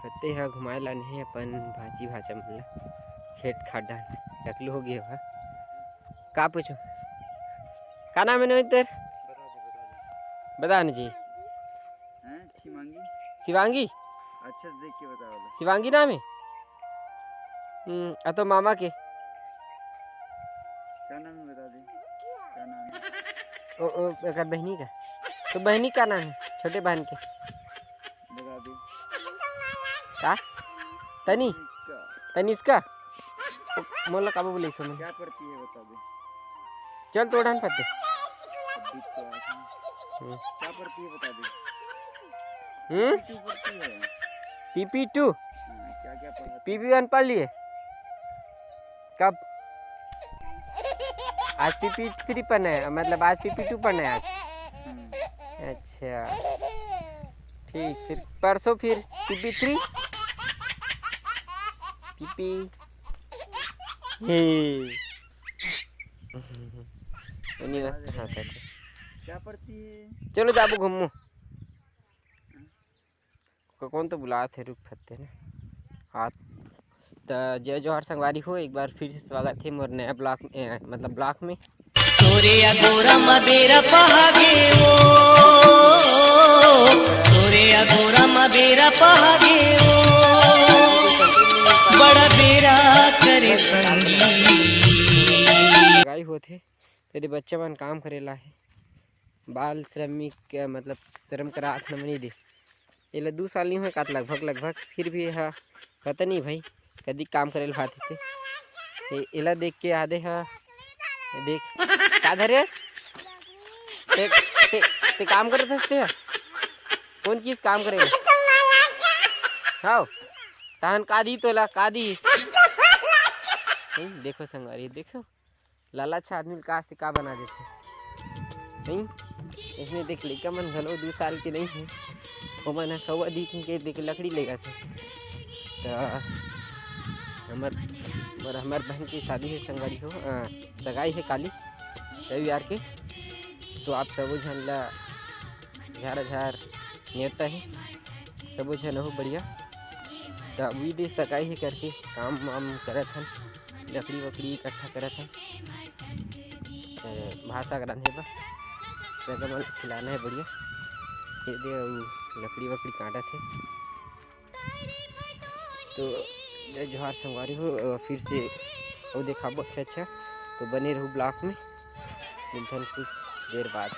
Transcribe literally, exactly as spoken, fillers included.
फत्ते ह घुमाए लाने हे अपन भांची भांचा मन ला खेत खार डाहन। टकलू हो गे हवय। का पूछो? का नाम हे नोनी तेर? बता ना जी। हैं? शिवांगी? शिवांगी? अच्छा से देख के बताओ ला। शिवांगी नाम हे? हम्म, आ तो मामा के। का नाम हे बता दे। का नाम हे? ओ, ओ, एकर बहिनी का? तो बहिनी का नाम हे? छोटे बहन के। बता दे। का? तनी? तनिष्का। तनिष्का? ओ, मोला काबू बोले सुन। क्या पढ़ती है बता दे। चल तो उड़ान पत्ते। अभी तो आया था। हम्म। क्या पढ़ती है बता दे। हम्म? पीपी टू पढ़ती है। PP two? हाँ, क्या क्या पढ़ा? पीपी वन पढ़ लिए? कब? आज पीपी थ्री पढ़ना है, मतलब आज पीपी टू पढ़ना है आज। हम्म। अच्छा, ठीक, फिर परसों फिर पीपी थ्री। पीपी। हे। उन्हीं बस हाँ सच। क्या पढ़ती है? चलो जाबो घूमो। को-, कौन तो बुलात हे, रुक फत्ते ना। हाँ, त जय जोहार संगवारी हो, एक बार फिर से स्वागत हे मोर नया ब्लॉग, ए, मतलब ब्लॉग में। तोरे अगोरा म बेरा पहागे ओ, तोरे अगोरा म बेरा पहागे ओ, बड़ा बेरा करे संगी। सगाई होत हे, तेदे बच्चा मन काम करे ला हे, बाल श्रमिक, मतलब श्रम करात नमनी दे। एला दू साल नहीं होय कात लगभग, लगभग, फिर भी एहा पता नहीं भाई कदी काम करे ल भात हे। ए-, एला देख के आदे हा, देख, का धरे? ते, ते, ते काम करत हस ते? कौन चीज काम करे? हाव, तहन का दी तोला, का दी? नहीं, देखो संगवारी, देखो। लालच ह आदमी ल का से का बना देथे, नहीं? इसने देख, लइका मन घलो दू साल के नहीं हे, ओमन ह कौआ दी कहिके देख लकड़ी लेगत हे। त हमर, मोर, हमर बहन के शादी हे संगवारी हो, अ, सगाई हे काली रविवार के। तो आप सबो झन ला झार झार नेवता हे, सबो झन हो बढ़िया। त अभी दे सगाई हे करके काम वाम करत हन। लकड़ी वकड़ी इकट्ठा करत हन। ए, भात साग रांधे बर। सगा मन खिलाना हे बढ़िया। ये दे अउ लकड़ी वकड़ी काटत हे। तो जय जोहार संगवारी हो, अ, फिर से अउ देखाबो अच्छा अच्छा। तो बने रहू ब्लॉग में। मिलथन कुछ देर बाद।